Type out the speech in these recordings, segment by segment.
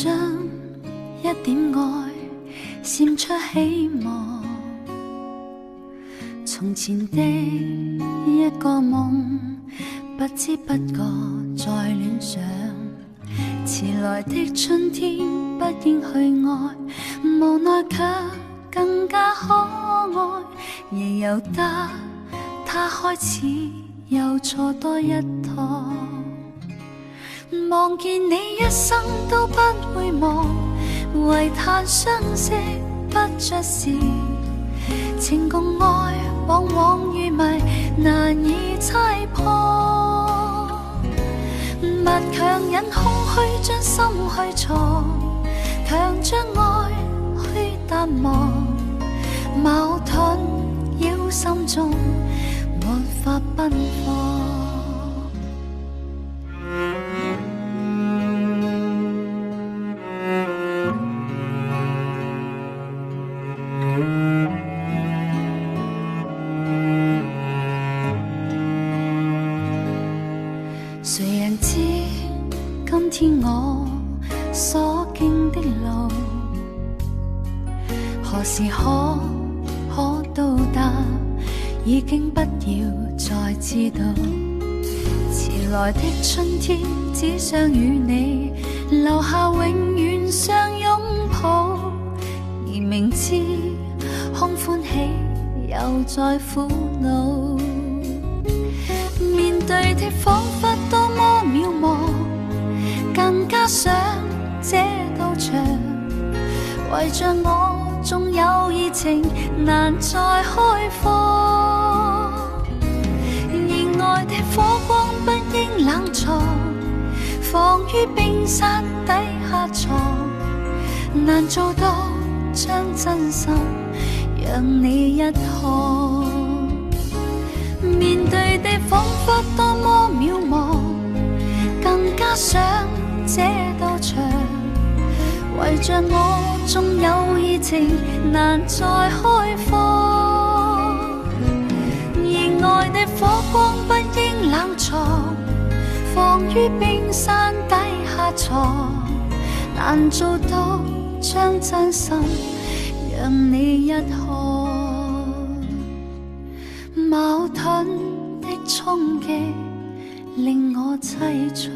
將一點愛閃出希望。從前的一個夢，不知不覺再戀上。遲來的春天不應去愛，無奈卻更加可愛。亦由得他開始又錯多一趟。望見你一生都不會忘，唯嘆相識不着時，情共愛往往如謎，難以猜破。勿強忍空虛將心去藏，強將愛去淡忘，矛盾擾心中，沒法奔放。誰人知今天我所經的路，何時可可到達？已經不要再知道。遲來的春天，只想與你留下永遠相擁抱，而明知空歡喜，又再苦惱。面對的彷彿多麼渺茫，更加想這道牆，圍着我縱有熱情難再開放。熱愛的火光不應冷藏，放於冰山底下藏，難做到將真心讓你一看。面對的彷彿多麼渺茫，更加想這道牆，圍着我縱有熱情難再開放。熱愛的火光不應冷藏，放於冰山底下藏，難做到將真心讓你一看。矛盾的衝擊令我凄愴。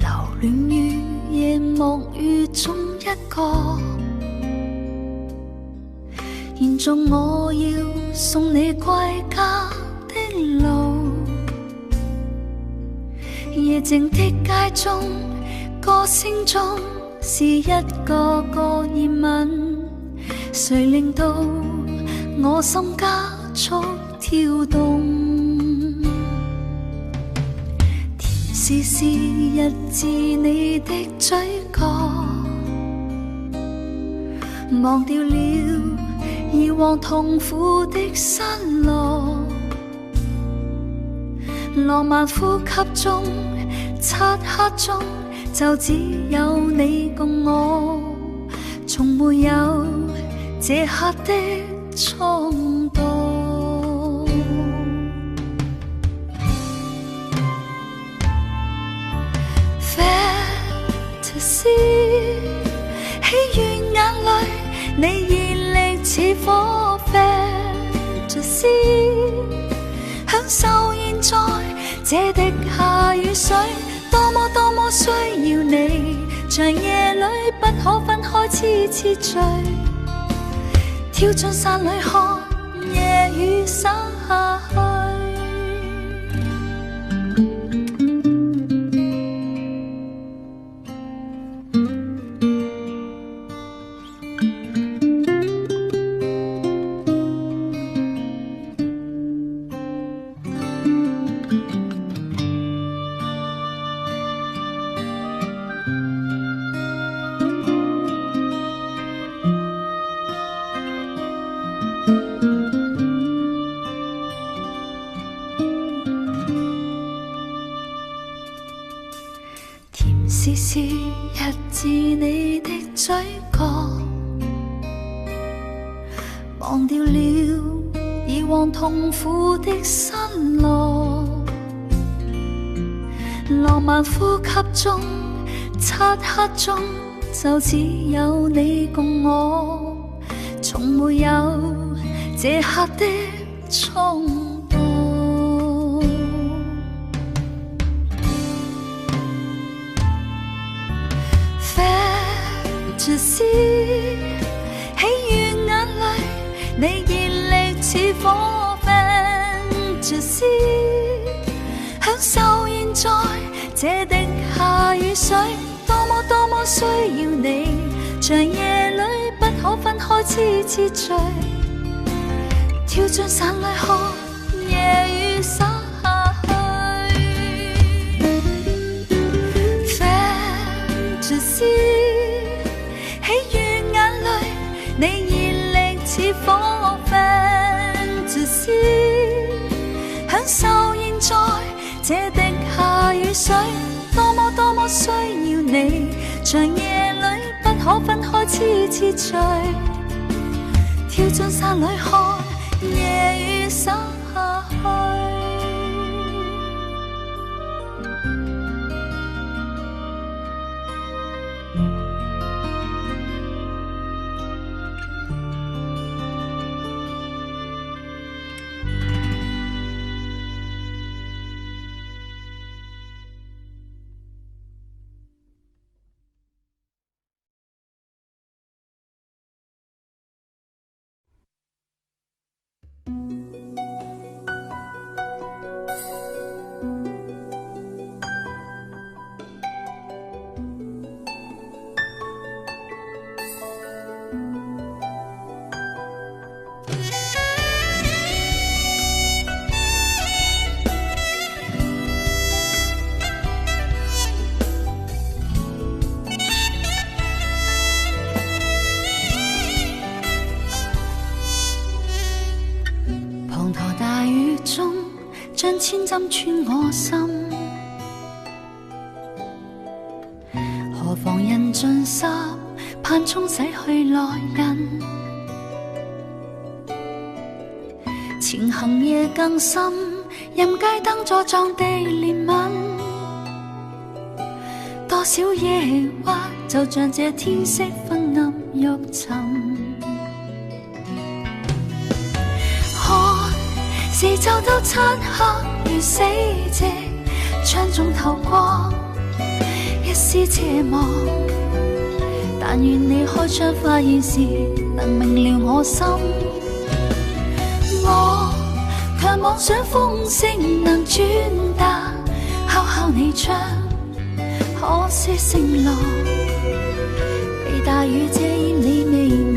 留戀於夜幕雨中一個，延續我要送你歸家的路。夜靜的街中，歌聲中是一個個疑問，誰令到我心加速跳動？甜絲絲溢自你的嘴角，忘掉了以往痛苦的失落。浪漫呼吸中，漆黑中，就只有你共我，從沒有這刻的衝動。Fantasy，喜悅眼淚，你熱力似火。Fantasy，享受現在這滴下雨水，多麼多麼需要你，長夜裏不可分開，痴痴醉。跳進傘裏看夜雨灑下去。甜絲絲溢自你的嘴角，忘掉了以往痛苦的失落。浪漫呼吸中，漆黑中，就只有你共我，從沒有這刻的衝動。Fantasy，喜與眼淚，你熱力似火。Fantasy，享受現在這滴下雨水，多麼多麼需要你，長夜裏不可分開，痴痴醉，跳進傘裏看夜雨灑下去。Fantasy，喜與眼淚，你熱力似火。Fantasy，享受現在這滴下雨水，多麼多麼需要你，長夜裏不可分開，痴痴醉，跳進傘裏看夜雨灑下去。滂沱大雨中，像千針穿我心。何妨人盡濕，盼沖洗去內印。前行夜更深，任街燈阻撞地憐憫。多少抑鬱，就像這天色昏暗欲沉。看四周都漆黑如死寂，窗中透光一絲奢望。但願你開窗發現時，能明了我心。我卻妄想風聲能轉達，敲敲你窗，可惜聲浪被大雨遮掩你未聞。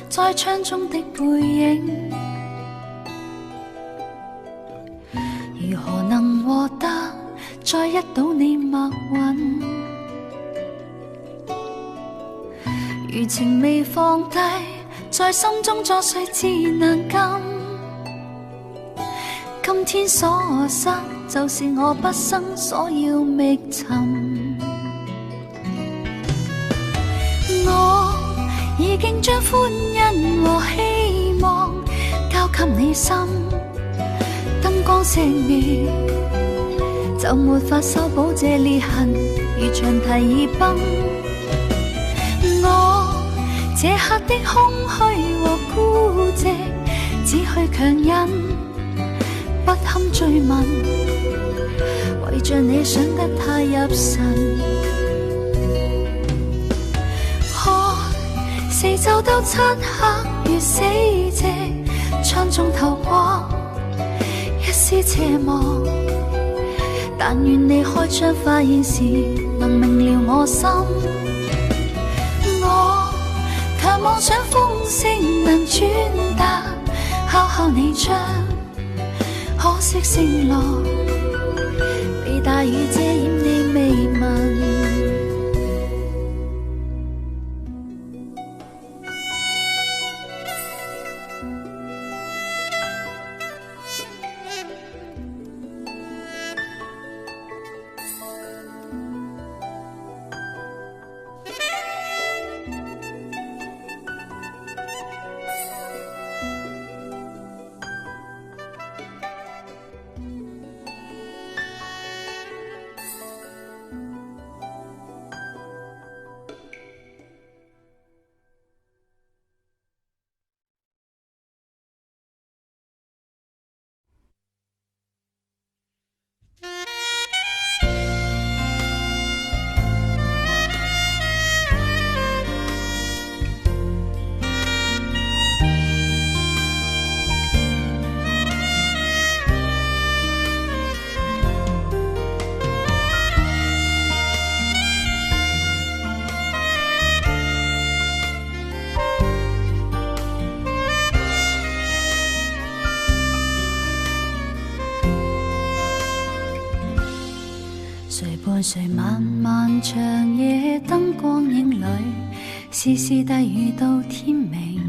在窗中的背影，如何能獲得再一睹你墨韻？餘情未放低，在心中作祟至難禁。今天所失，就是我畢生所要覓尋。已經將歡欣和希望交給你心，燈光熄滅，就沒法修補這裂痕，如牆堤已崩。我這刻的空虛和孤寂，只去強忍，不堪追問，為着你想得太入神。看四周都漆黑如死寂，窗中透過一絲奢望。但願你開窗發現時，能明了我心。我卻妄想風聲能傳達，敲敲你窗，可惜聲浪被大雨遮掩，你未聞。誰伴誰漫漫長夜，燈光影裏，絲絲低語到天明，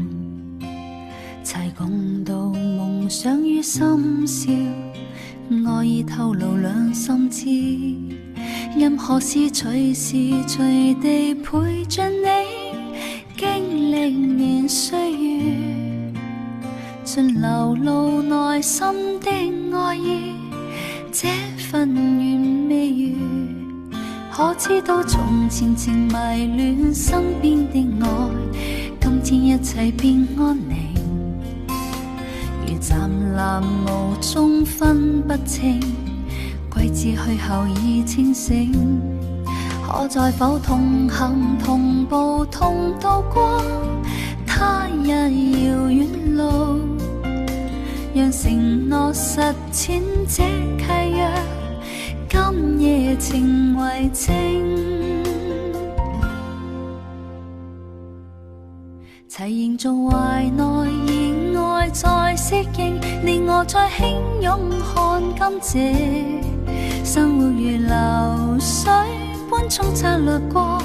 齊共度夢想於深宵，愛意透露兩心知，任何事隨時隨地陪着你，經歷年歲月，盡流露內心的愛意，這份緣未完。可知道從前情迷戀身邊的愛，今天一切變安寧。如湛藍霧中分不清，季節去後已清醒。可再否同行同步同渡過他日遙遠路，讓承諾實踐這契約，今夜情為證。齊營造懷內熱愛再適應，你我再輕擁看今夕，生活如流水般匆匆掠過，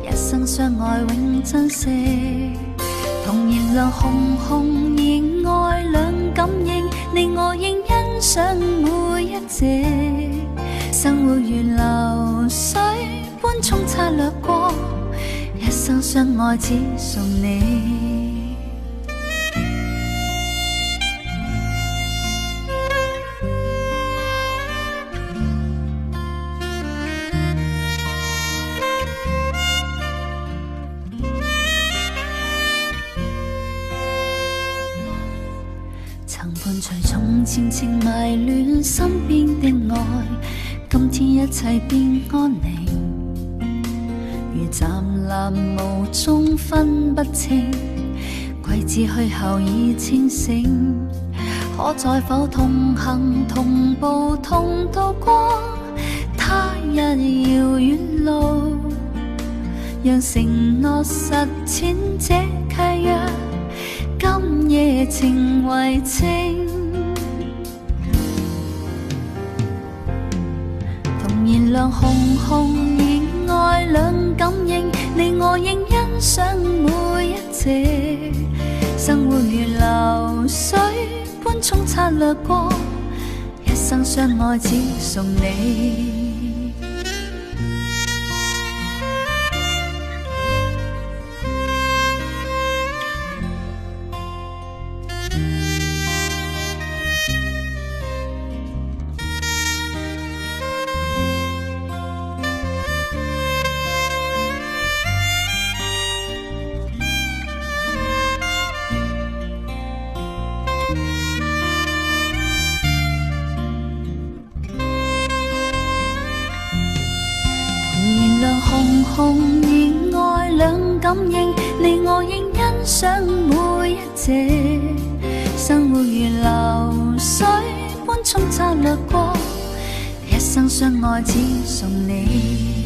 一生相愛永珍惜。同燃亮熊熊熱愛兩感應，你我仍欣賞每一夕。生活如流水般匆匆掠過，一生相愛只屬你。曾伴隨從前情迷戀身邊的愛，今天一切變安寧。如湛藍霧中分不清，季節去後已清醒。可再否同行同步同渡過他日遙遠路，讓承諾實踐這契約，今夜情為證。同燃亮熊熊熱愛兩感應，你我仍欣賞每一夕。生活如流水般匆匆掠過，一生相愛只屬你。感應，你我應欣賞每一節。生活如流水般沖刷掠過，一生相愛只送你。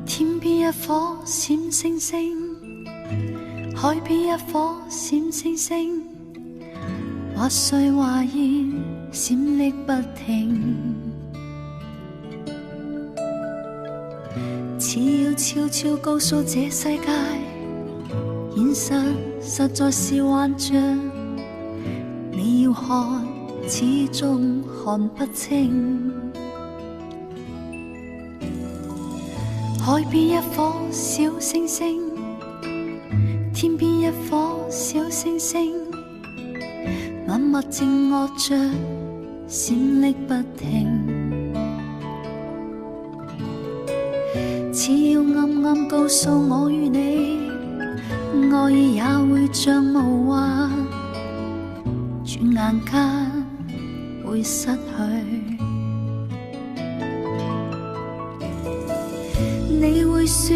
天邊一顆閃星星，海邊一顆閃星星，或睡或現，閃爍不停。似要悄悄告訴這世界，現實實在是幻象，你要看，始終看不清。海邊一顆小星星，天邊一顆小星星，默默靜臥着，閃爍不停。似要暗暗告訴我與你，愛意也會像霧幻，轉眼間會失去。你會說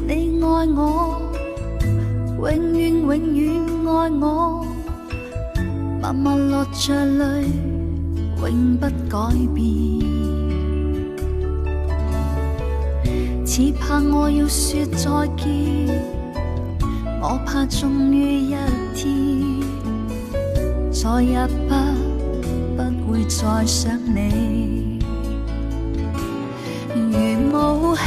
你愛我，永遠永遠愛我，默默落着淚，永不改變。似怕我要說再見，我怕終於一天，再也不會再想你。如霧起，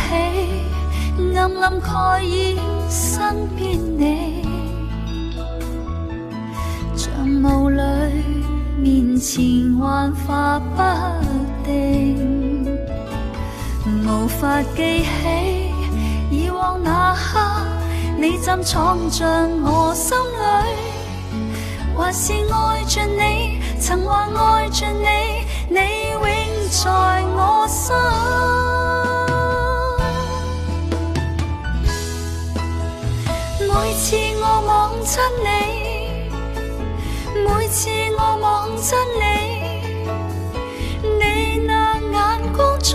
暗暗蓋掩身邊你，像霧裏面前幻化不定，無法記起以往那刻，你怎闖進我心裏，還是愛着你，曾話愛着你，你永在我心。每次我望親你，每次我望親你，你那眼光中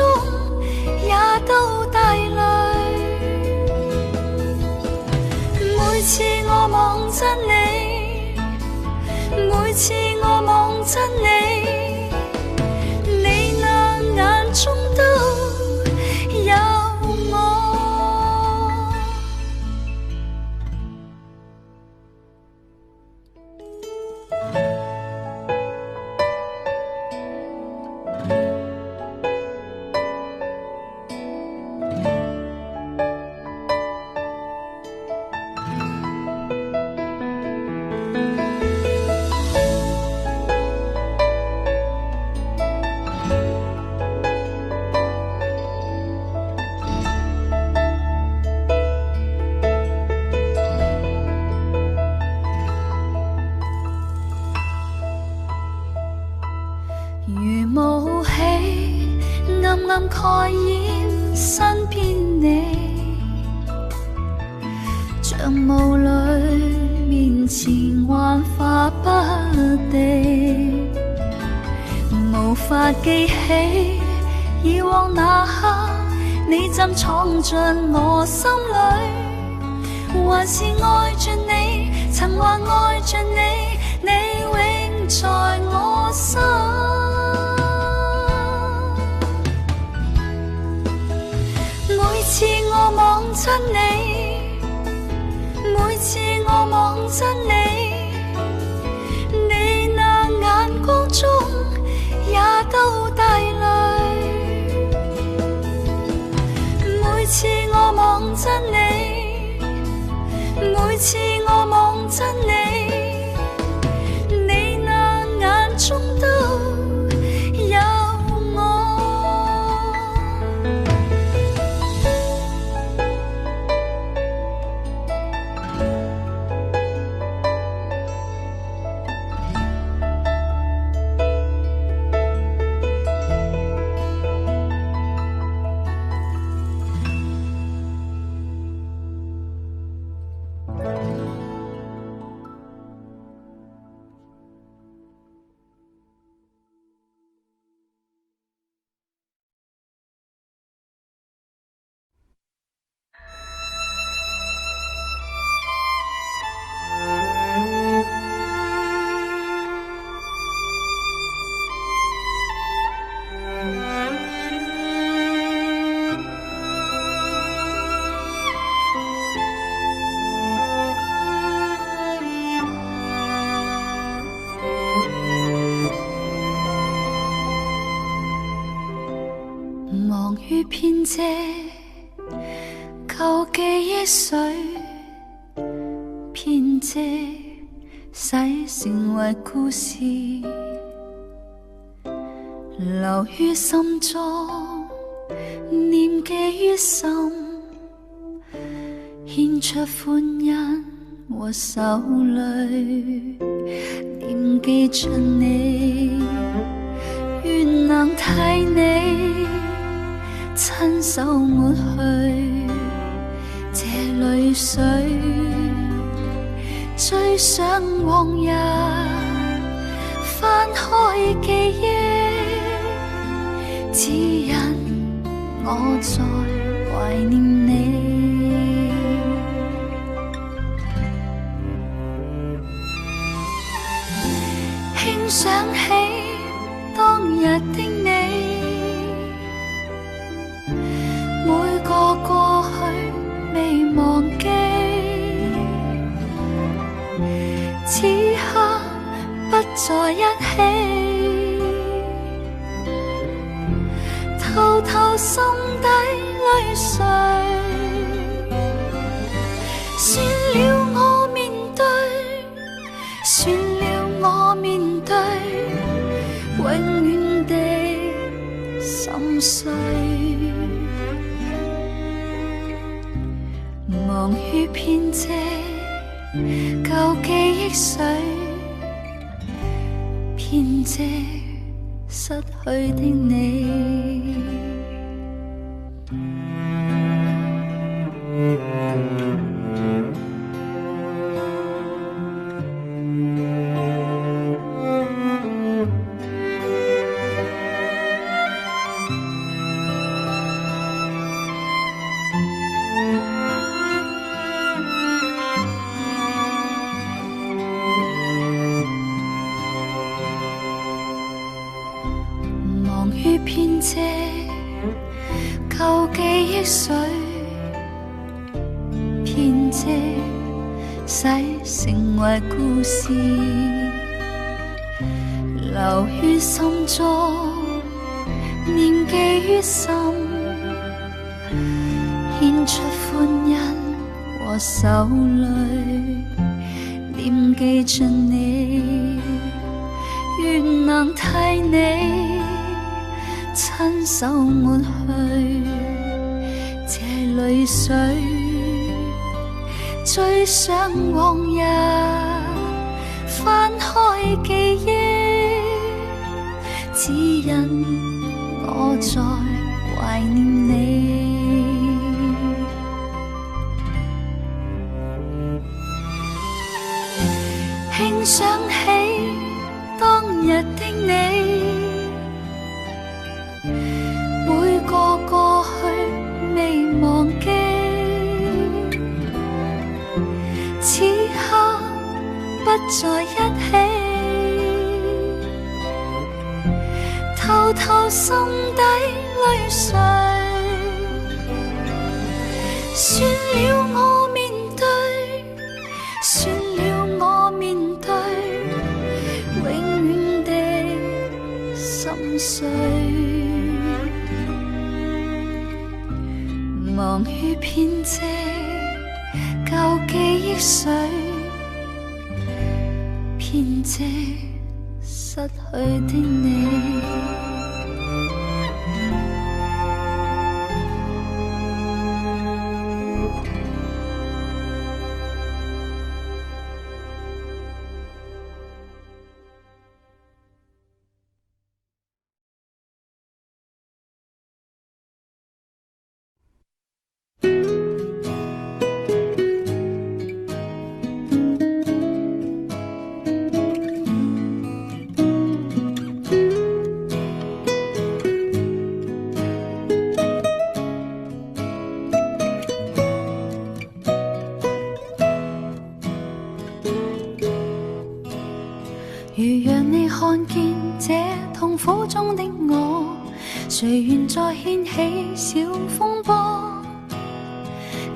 也都帶淚。每次我望親你，每次我望親你，你那眼中都有我。如霧起，暗暗蓋掩身邊你，像霧裏面前幻化不定，無法記起以往那刻，你怎闖進我心裏，還是愛着你，曾話愛着你，你永在我心。每次我望親你，每次我望親你，於編織舊記憶碎，編織使成為故事，留於心中，念記於心，獻出歡欣和愁淚，念記着你，願能替你親手抹去這淚水，追想往日，翻開記憶，只因我在懷念你。輕想起當日的你，每個過去未忘記，此刻不在一起，偷偷心底淚水，算了我面對，算了我面對，永遠的心碎。忙於編織舊記憶碎，編織失去的你。忙於編織舊記憶碎，編織使成為故事，留於心中，念記於心，獻出歡欣和愁淚，念記着你，願能替你親手抹去這淚水，追想往日，翻開記憶，只因我在懷念你。輕想起當日的你，每個過去未忘記，此刻不在一起，偷偷心底淚水，算了我面對，算了我面對，永遠的心碎。忙於編織舊記憶碎，編織失去的你。如讓你看見這痛苦中的我，誰願再掀起小風波？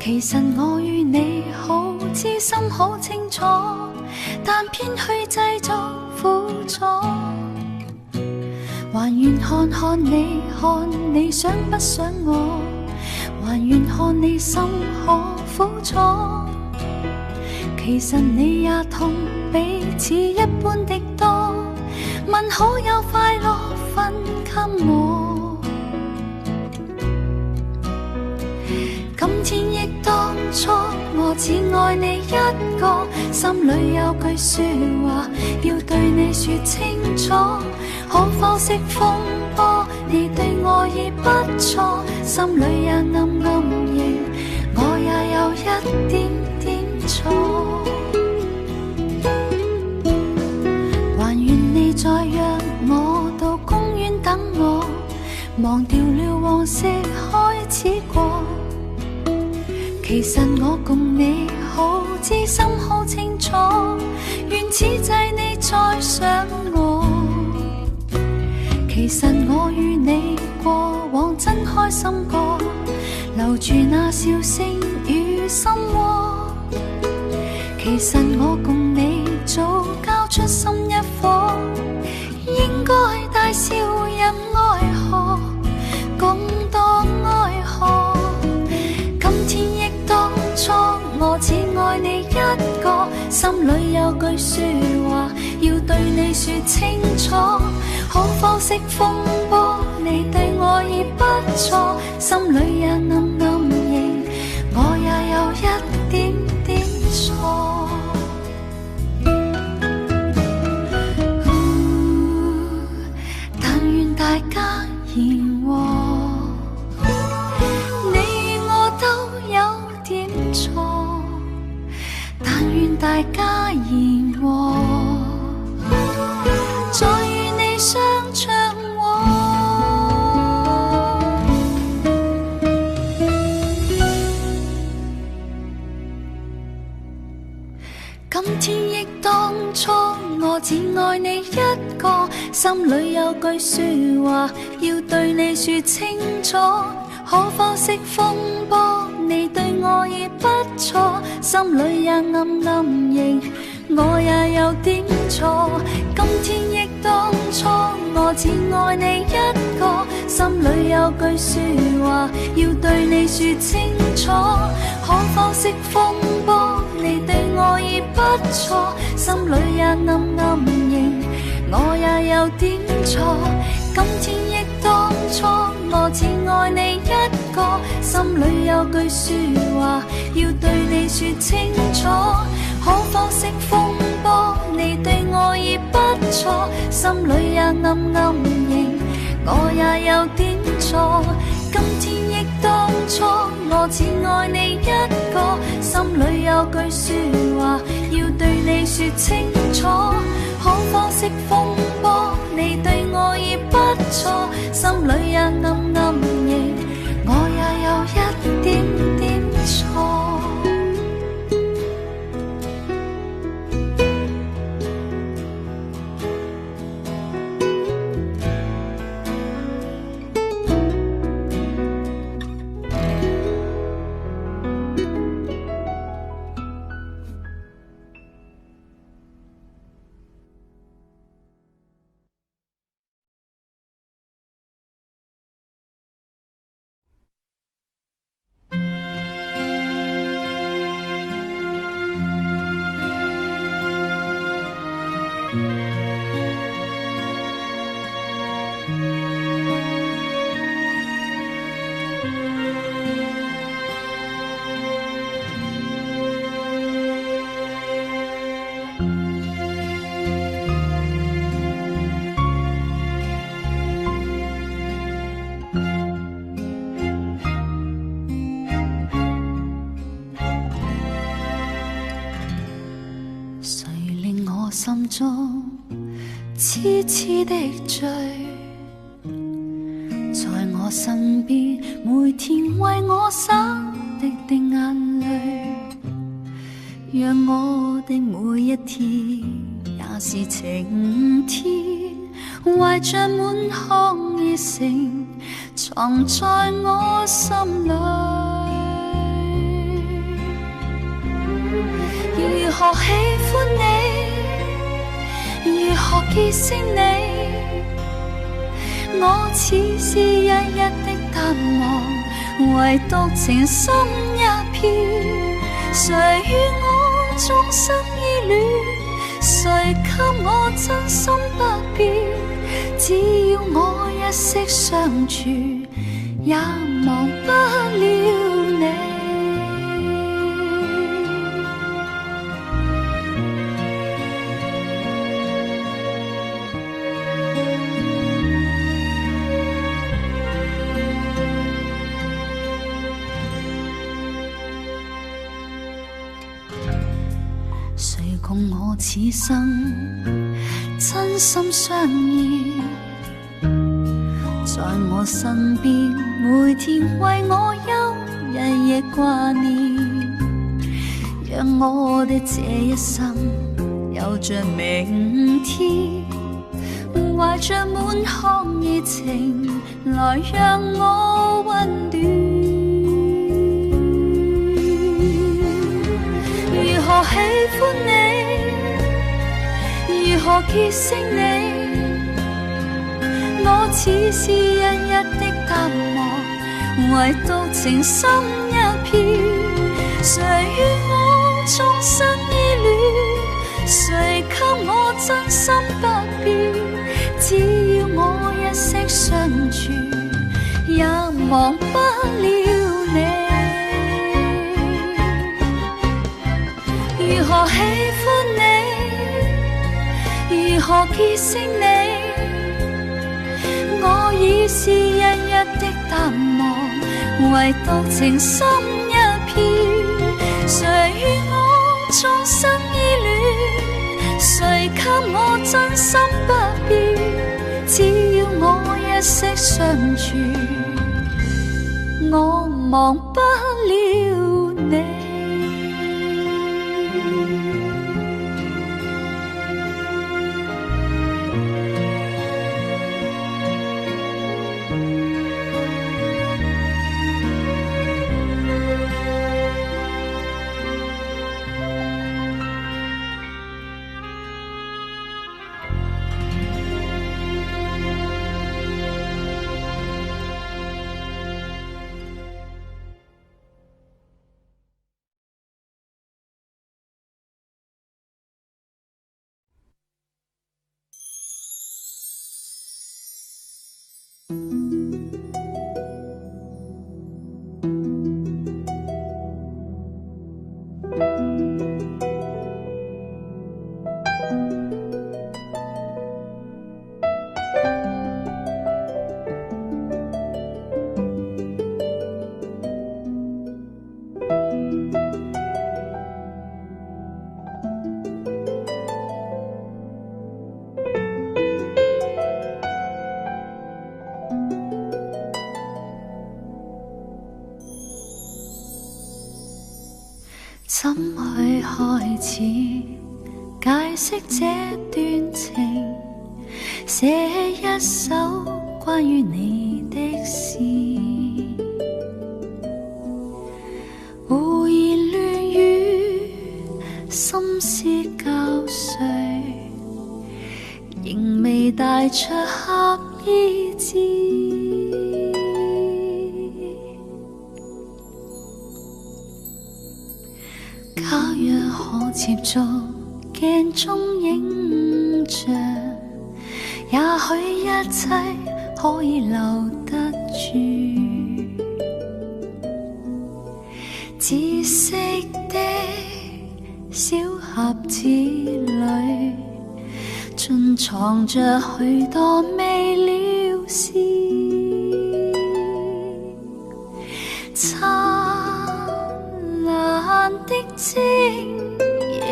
其實我與你好知心好清楚，但偏去製造苦楚。或還願看看你，看你想不想我，還願看你心可苦楚。其實你也痛彼此一般的多，問可有快樂分給我？今天憶當初，我只愛你一個，心裏有句說話要對你說清楚。可否息風波？你對我已不錯，心裏也暗暗認，我也有一點點錯。還願你再約我到公園等我，忘掉了往昔開始過。其實我共你好知心好清楚，願此際你再想我。其實我與你過往真開心過，留住那笑聲與心窩。其實我共你早交出心一顆，應該大笑任愛河，共度愛河。今天憶當初，我只愛你一個，心裏有句說話要對你說清楚。可否息風波？你對我已不錯，心裏也暗暗認，我也有一點點錯。但願大家言和，你與我都有點錯，但願大家言和，再與你相唱和。今天憶當初，我只愛你一個，心裏有句說話要對你說清楚。可否息風波？你對我已不錯，心裏也暗暗認，我也有點錯。今天憶當初，我只愛你一個，心裏有句說話要對你說清楚。可否息風波？你對我已不錯，心裏也暗暗認，我也有點錯。今天憶當初，我只愛你一個，心裏有句說話要對你說清楚。可否息風波？你對我已不錯，心裏也暗暗認，我也有點錯。今天憶當初，我只愛你一個，心裏有句說話要對你說清楚。可否息風波？你對我已不錯，心裏也暗暗認，我也有一點點錯。誰令我心中痴痴的醉，在我身邊每天為我灑滴滴眼淚，讓我的每一天也是晴天，懷着滿腔熱誠藏在我心裏。如何喜歡你，如何結識你，我似是日日的淡忘，唯獨情深一片。誰與我終生依戀？誰給我真心不變？只要我一息尚存，也忘不了你。誰共我此生真心相依，在我身邊，每天為我憂，日夜掛念，讓我的這一生有着明天，懷着滿腔熱情來讓我溫暖。如何喜歡你？如何結識你？我似是日日的淡忘，唯獨情深一片。誰與我終生依戀？誰給我真心不變？只要我一息尚存，也忘不了你。如何喜歡你？如何結識你？我已是日日的淡忘，唯獨情深一片。誰與我終生依戀？誰給我真心不變？只要我一息尚存，我忘不了你。怎去開始解釋這段情？寫一首關於你的詩，胡言亂語，心思攪碎，仍未帶出合意志。假若可接觸鏡中影像，也許一切可以留得住。紫色的小盒子裏，盡藏着許多未了事。燦爛的晶瑩，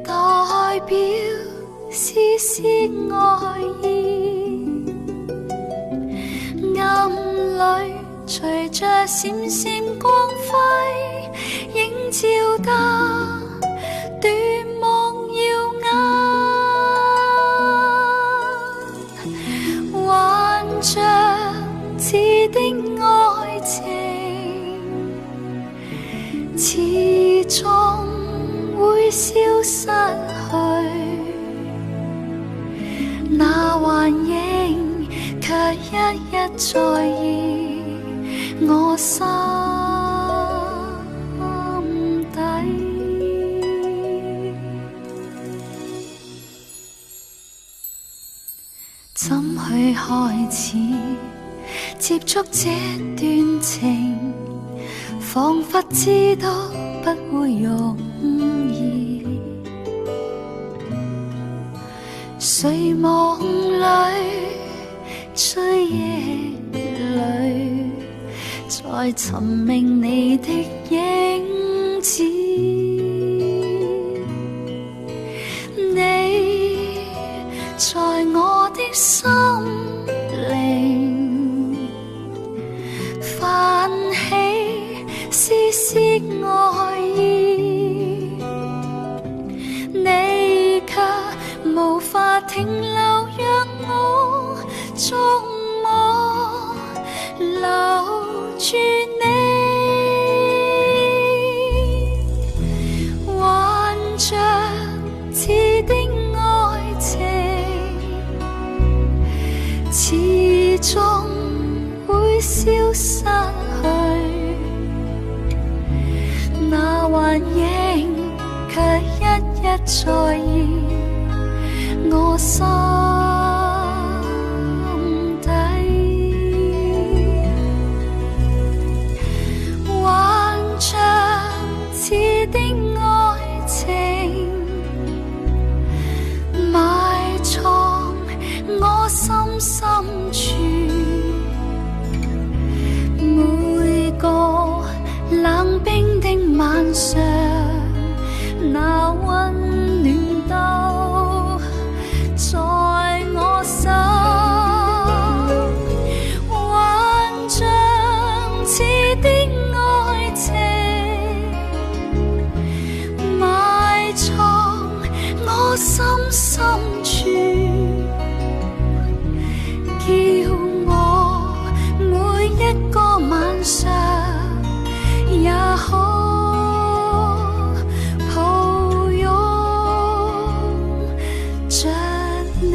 代表絲絲愛意，暗裏隨着閃閃光輝，映照得奪目耀眼，幻象似的愛情，始終會消失去。那幻影卻一一再現我心底。怎去開始接觸這段情？彷彿知道不會容易。睡夢裏，追憶裏，在尋覓你的影子。你在我的心靈泛起絲絲愛意，你卻無法停留，讓我觸摸留住你。幻象似的愛情，始終會消失去，那幻影卻一一再現我心底。幻象似的愛情，埋藏我心深處，每個冷冰的晚上，那溫暖都在我心。幻象似的愛情，埋藏我心深處，叫我每一個晚上也可抱擁着你。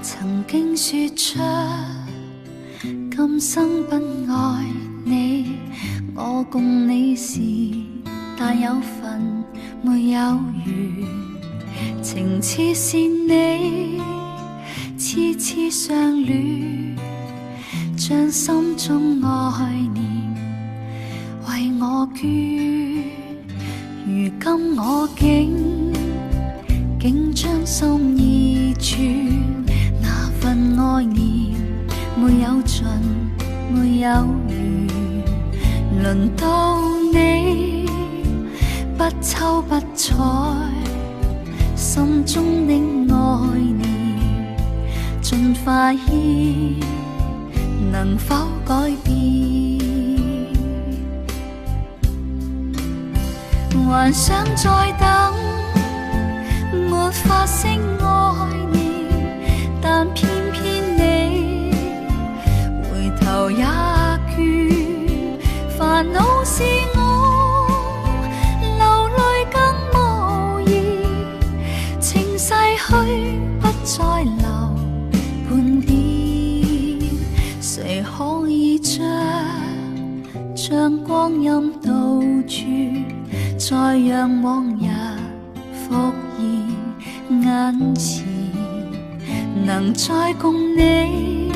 曾經說出今生不愛你，我共你是但有份沒有緣，情痴是你痴痴相戀，將心中愛念為我捐。如今我竟竟將心意轉，那份愛念沒有盡，沒有完。輪到你不抽不睬，心中的愛念盡化煙，能否改變？還想再等，沒法釋愛念，但偏偏你回頭也倦，煩惱是我流淚更無言，情逝去不再留盤點，誰可以將光陰倒轉，再讓往日復現眼前，能再共你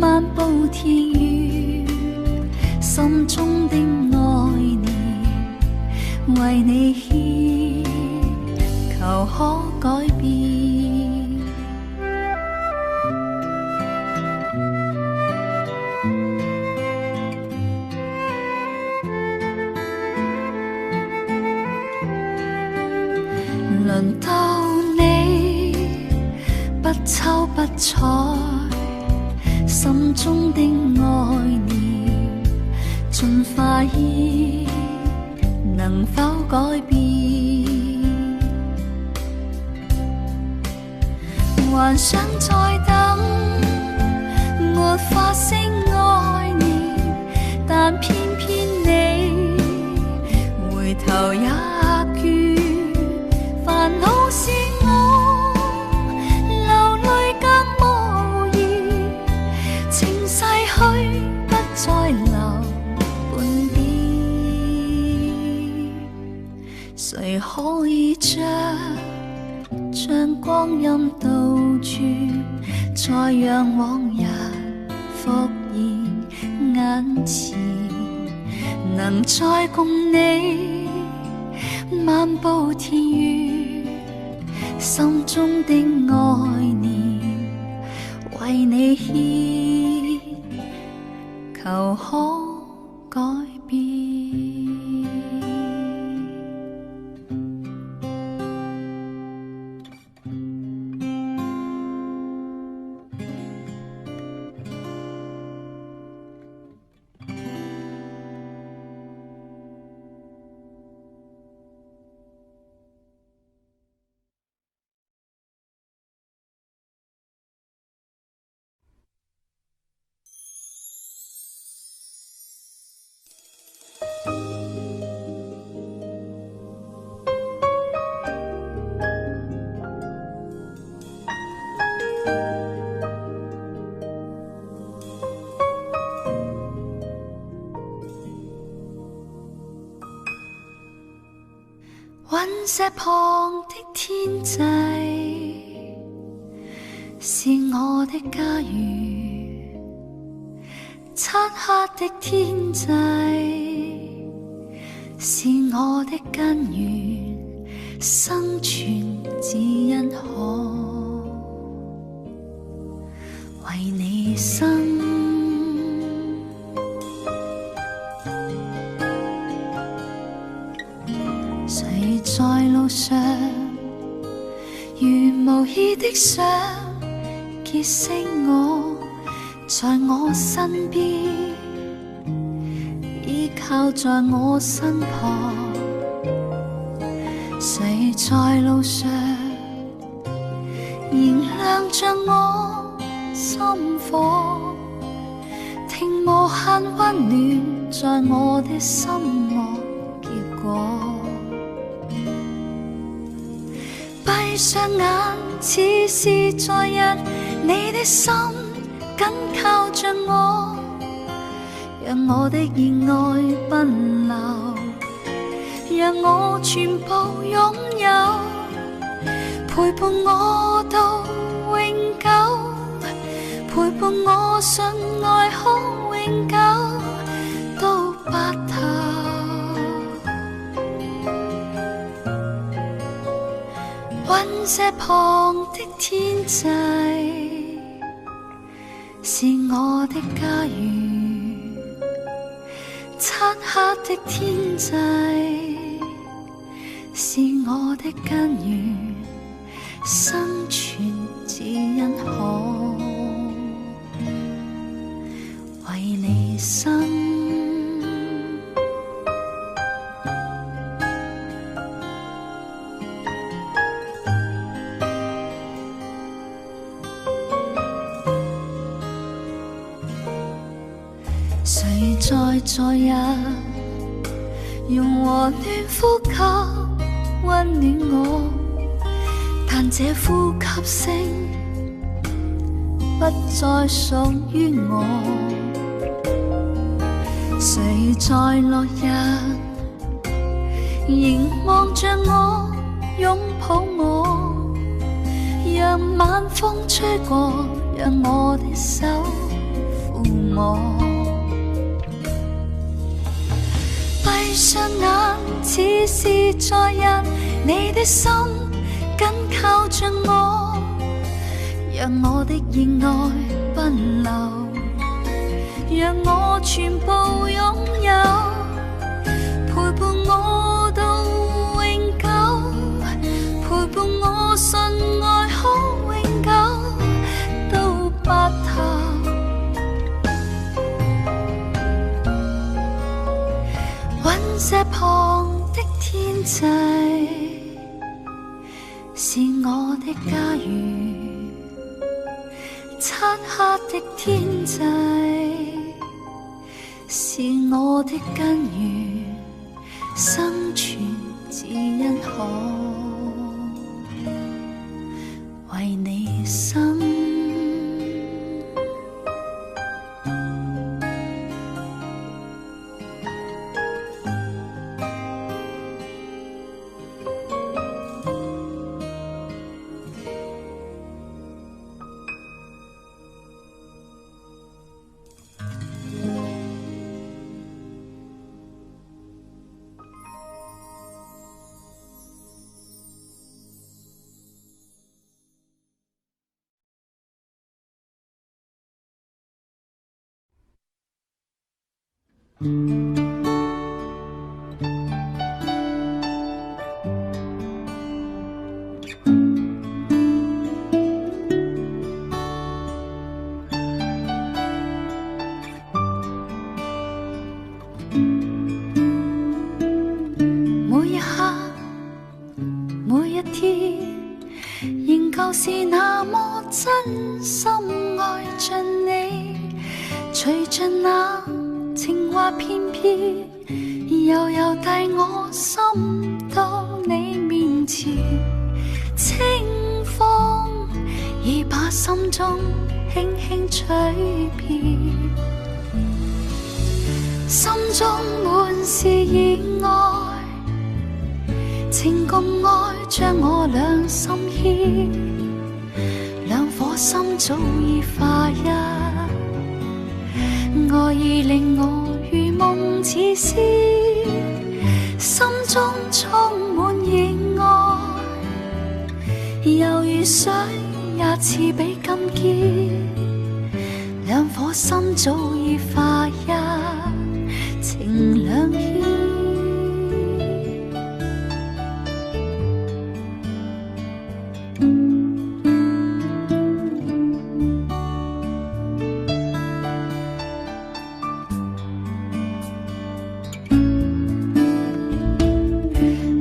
漫步田園，心中的愛念為你牽，求可改變。輪到你不瞅不睬，心中的愛念，盡快意能否改變？還想再等，沒法聲愛念，但偏偏你回頭也倦，煩惱是我流淚更無言，情逝去不再留半點，誰可以將光陰倒轉，再讓往日復現眼前，能再共你漫步田園，心中的愛念為你獻，求可改變。隕石旁的天際是我的家園，漆黑的天際是我的根源，生存只因可為你生。誰在路上如無意的想結識我，在我身邊，依靠在我身旁。誰在路上燃亮着我心火，聽無限溫暖在我的心窩結果。閉上眼，似是在日，你的心緊靠着我，讓我的熱愛奔流，讓我全部擁有，陪伴我到永久，陪伴我信愛可永久到白頭。隕石旁的天際是我的家園，漆黑的天際是我的根源，生存只因可為你生。誰在昨日用和暖呼吸溫暖我，但這呼吸聲不再屬於我。誰在落日凝望着我，擁抱我，讓晚風吹過，讓我的手撫摸。閉上眼，似是在日，你的心緊靠着我，讓我的熱愛奔流，讓我全部擁有，陪伴我到永久，陪伴我信愛可永久到白頭。隕石旁的天際是我的家園，漆黑的天際是我的根源，生存只因可為你生。每一刻，每一天，仍舊是那麼真心愛着你，隨着那情話片片，悠悠帶我心到你面前，清風已把心中輕輕吹遍，心中滿是熱愛，情共愛將我兩心牽，兩顆心早已化一，愛意令我如夢似仙，心中充滿熱愛，猶如水也似比金堅，兩顆心早已化一，情兩牽。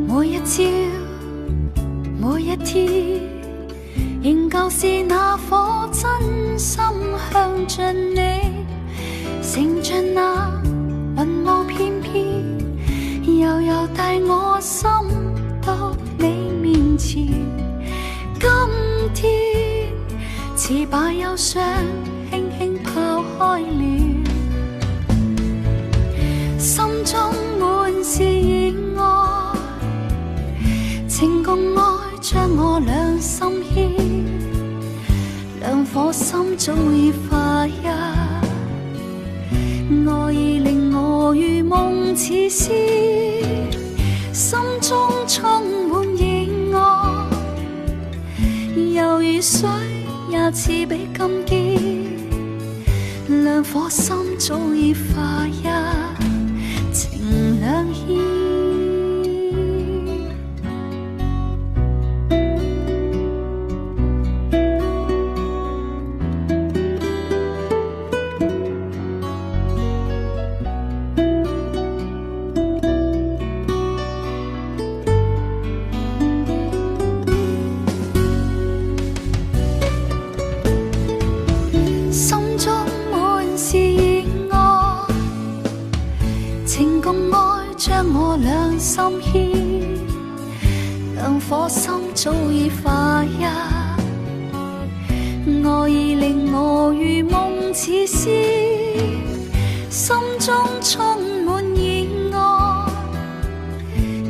每一朝，每一天，仍舊是那顆真心向着你，乘着那雲霧片片，悠悠帶我心到你面前。今天似把憂傷輕輕拋開了，心中滿是熱愛，情共愛將我兩心牽，兩顆心早已化一，愛意令我如夢似仙，心中充滿熱愛，猶如水也似比金堅，兩顆心早已化一，情兩牽。心中滿是熱愛，情共愛將我兩心牽，兩顆心早已化一，愛意令我如夢似仙，心中充滿熱愛，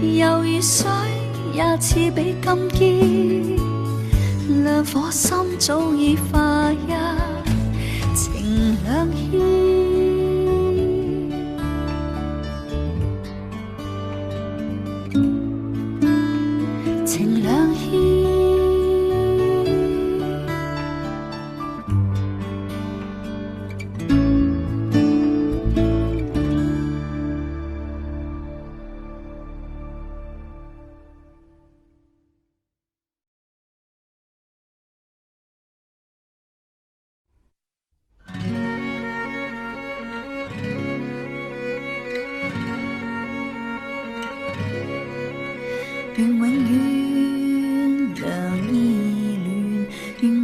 猶如水也似比金堅，兩顆心早已化一，情兩牽。情兩牽。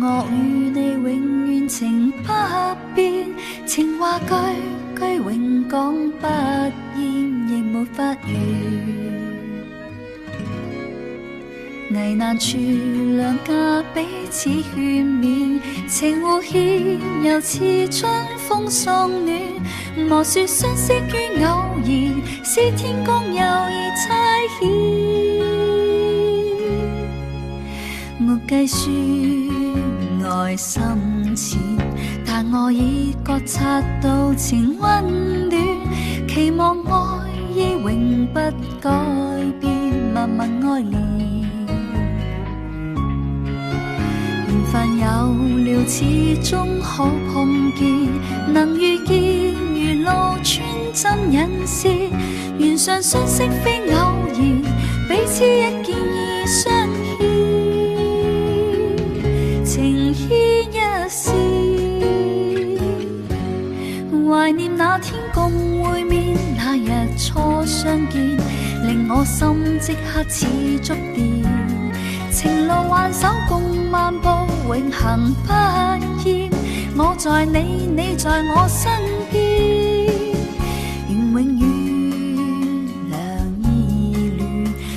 我與你永遠情不變，情話句句永講不厭，亦沒法完。危難處兩家彼此勸勉，情互牽又似春風送暖。莫說相識於偶然，是天公有意差遣。沒計算愛深淺，但我已覺察到情溫暖，期望愛意永不改變，默默愛戀。緣分有了，始終可碰見，能遇見如路穿針引線，緣上相識非偶然，彼此一見已相牽，情牽一線。懷念那天共會面，那日初相見，令我心即刻似觸電。情路挽手共漫步，永恆不厭。我在你，你在我身邊，願永遠兩依戀，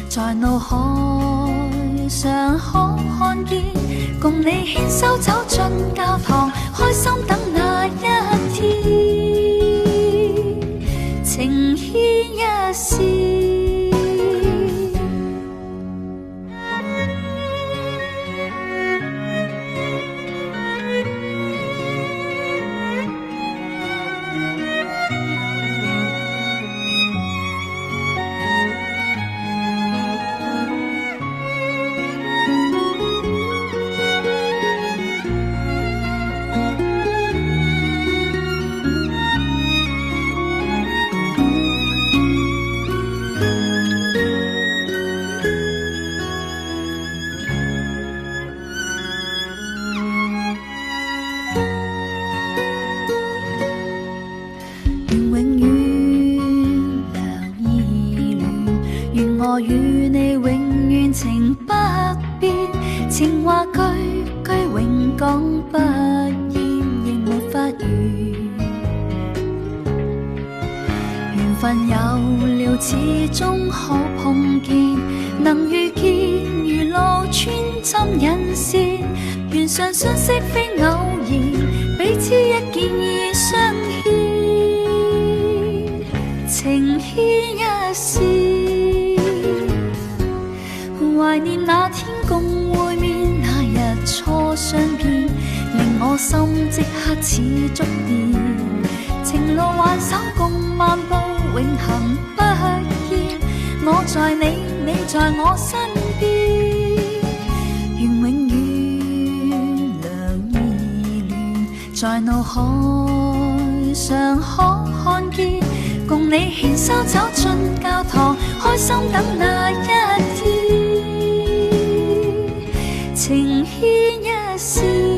在腦海尚可看見，共你牽手走進教堂，開心等那一天，情牽一線。願永遠兩依戀，願我與你永遠情不變，情話句句永講不厭，亦沒法完。緣分有了，始終可碰見，能遇見如路穿針引線，緣上相識非偶然，彼此一見已相牽，情牽一線。懷念那天共會面，那日初相見，令我心即刻似觸電。情路挽手共漫步，永恆不厭。我在你，你在我身邊，願永遠兩依戀，在腦海尚可看見，共你牽手走進教堂，開心等那一天，情牽一線。